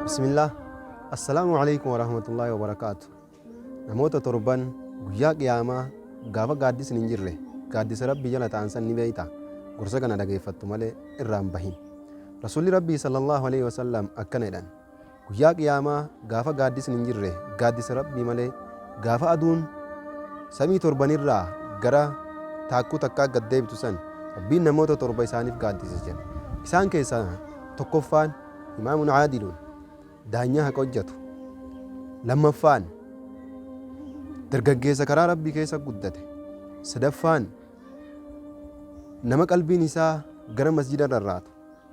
Bismillaah Assalaamu Aleykum Warahmatullaahi Wabarakaatu Namoota torban guyyaa qiyaamaa gaafa gaaddisni hin jirre gaaddisa Rabbii jala ta'an san ni beeyta gorsa kana dhageeffattu malee irraa hin bahin Rasuulli Rabbii Sallallaahu Aleyhi Wasallam akkana jedhan Guyyaa qiyaamaa gaafa gaaddisni hin jirre gaaddisa Rabbii malee gaafa aduun samii torbanirraa gara taakkuu takkaa gad deebitu san Rabbiin namoota torba isaaniif gaaddisisa jedhe. Isaan keessaa tokkoffaan imaamun caadiluun daanyaa haqa hojjatu. Lammaffaan dargaggeessa karaa Rabbii keessa guddate. Sadaffaan nama qalbiin isaa gara masjida rarraatu.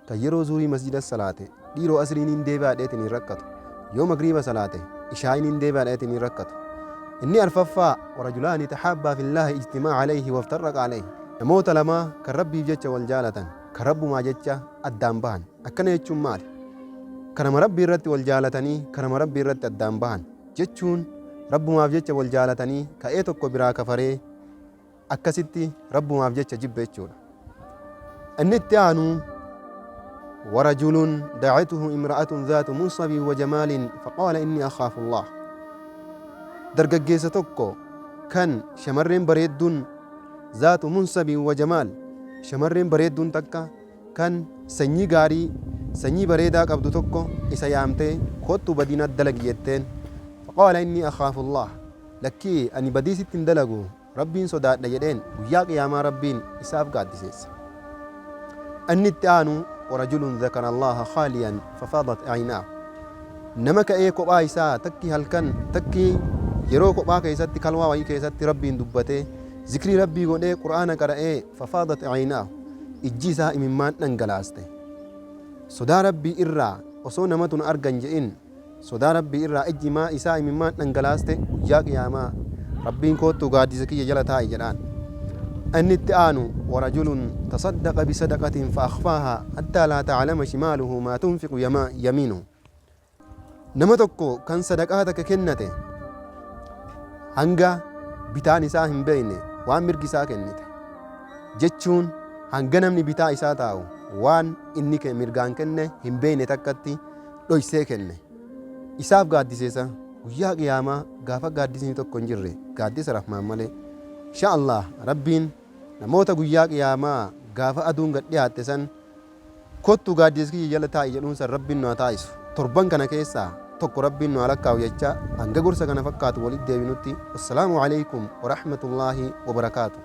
Kan yeroo zuhrii masjida salaate dhiiroo asrii niin deebi'a jedheetiin hin rakkatu. Yoo magriiba salaate ishaa'ii niin deebi'a jedheetiin hin rakkatu. Inni arfaffaa warajulaani taxaabbaa fillaahi ijtimaa alayhi waftarraqa alayhi. Namoota lama kan Rabbiif jecha wal jaalatan, kan Rabbumaa jecha addaan bahan. Akkana jechuun maali? Karama Rabbii irratti wal jaalatanii karama Rabbii irratti addaan bahan jechuun Rabbumaaf jecha wal jaalatanii ka'ee tokko biraa kafaree akkasitti Rabbumaaf jecha jibbe jechuudha. Inni itti aanu ورجل دعته امرأة ذات منصب وجمال فقال إني أخاف الله dargaggeessa tokko kan shamarreen bareedduun zaatu munsabi wa jamaal shamarreen bareedduun takka kan sanyii gaarii sanyii bareedaa qabdu tokko isa yaamtee kottu badii nat dalagi jetteen faqaala inni akhaafu Allah lakkii ani badii sitti hin dalagu Rabbiin sodaadha jedheen guyyaa qiyaamaa Rabbiin isaaf gaaddiseessa. Inni itti aanu warajulun zakara Allaaha khaaliyan fafaadat aynaahu. Nama ka'ee kophaa isaa takkii halkan takkii yeroo kophaa keessatti kalwaa wayii keessatti Rabbiin dubbatee zikrii Rabbii godhee Qur'aana qara'ee fafaadat aynaahu ijji isaa imimmaan dhangalaaste. Sodaa Rabbii irraa osoo namatu na argan je'in Sodaa Rabbii irraa ijji maa isaa imimmaan dhangalaaste guyyaa qiyaamaa Rabbiin koottu gaaddisa kiyya jala taa'i jedhaan. Inni itti aanu warajulun tasaddaqa bisadaqatin fa akhfaahaa hattaa laa ta'lama shimaaluhu maa tunfiqu yamiinuhu. Nama tokko kan sadaqaa takka kennate hanga bitaan isaa hin beekne waan mirgi isaa kennite jechuun hanga namni bitaa isaa taa'u waan inni mirgaan kenne hin beekne takkatti dhoysee kenne. Isaaf gaaddiseesa guyyaa qiyaamaa gaafa gaaddisni tokko hin jirre gaaddisa Rahmaan malee. Inshaa Allaah Rabbiin namoota guyyaa qiyaamaa gaafa aduun gad dhiyaatte san kottu gaaddisa kiyya jala taa'i jedhuun san Rabbiin nu haa taasisu. Torban kana keessaa tokko Rabbiin nu haa lakkaa'u jechaa hanga gorsa kana fakkaatu walitti deebinutti wassalaamu aleykum warahmatullaahi wabarakaatu.